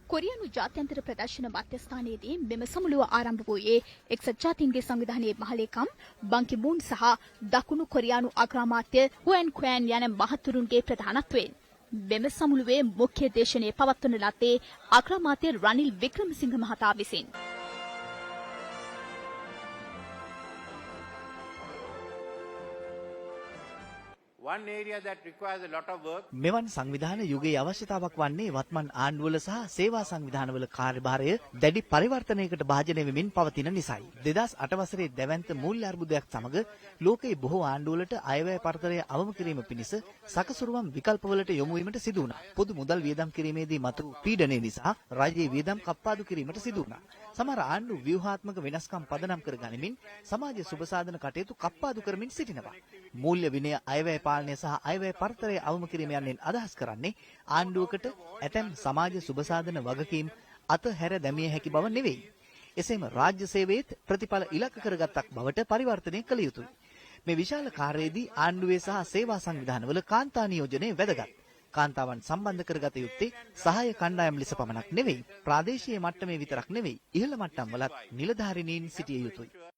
කොරියානු ජාත්‍යන්තර ප්‍රදර්ශන මධ්‍යස්ථානයේදී මෙම සමුළුව ආරම්භ වූයේ එක්සත් ජාතීන්ගේ සංවිධානයේ මහලේකම් බන් කි මූන් සහ දකුණු කොරියානු අග්‍රාමාත්‍ය හුවන් ක්වෑන් යන මහතුරුන්ගේ ප්‍රධානත්වයෙන්. මෙම සමුළුවේ මුඛ්‍ය දේශනය පවත්වන ලද්දේ අග්‍රාමාත්‍ය රනිල් වික්‍රමසිංහ මහතා විසින්. One area that requires a lot of work. මෙවන් සංවිධාන යුගයේ අවශ්‍යතාවක් වන්නේ වත්මන් ආණ්ඩුවල සහ සේවා සංවිධානවල කාර්යභාරය දැඩි පරිවර්තනයකට භාජනය වෙමින් පවතින නිසායි. 2008 වසරේ දැවැන්ත මූල්‍ය අර්බුදයක් සමග ලෝකයේ බොහෝ ආණ්ඩුවලට අයවැය පරතරය අවම කිරීම පිණිස සකසුරුවම් විකල්පවලට යොමු වීමට සිදු වුණා. පොදු මුදල් වියදම් කිරීමේදී මතු පීඩනය නිසා රජයේ වියදම් කප්පාදු කිරීමට සිදු වුණා. සමහර ආණ්ඩු ව්‍යුහාත්මක වෙනස්කම් පදනම් කර ගනිමින් සමාජ සුබසාධන කටයුතු කප්පාදු කරමින් සිටිනවා. මූල්‍ය විනය, අයවැය පාලනය සහ අයවැය පරතරය අවම කිරීම යන්නෙන් අදහස් කරන්නේ ආණ්ඩුවකට ඇතැම් සමාජ සුබසාධන වගකීම් අතහැර දැමිය හැකි බව නෙවෙයි. එසේම රාජ්‍ය සේවයේත් ප්‍රතිඵල ඉලක්ක කරගත්තක් බවට පරිවර්තනය කළ යුතුයි. මේ විශාල කාර්යයේදී ආණ්ඩුවේ සහ සේවා සංවිධානවල කාන්තා නියෝජනය වැදගත්. කාන්තාවන් සම්බන්ධ කරගත යුත්තේ සහාය කණ්ඩායම් ලෙස පමණක් නෙවෙයි, ප්‍රාදේශීය මට්ටමේ විතරක් නෙවෙයි, ඉහළ මට්ටම් වලත් නිලධාරිනීන් සිටිය යුතුයි.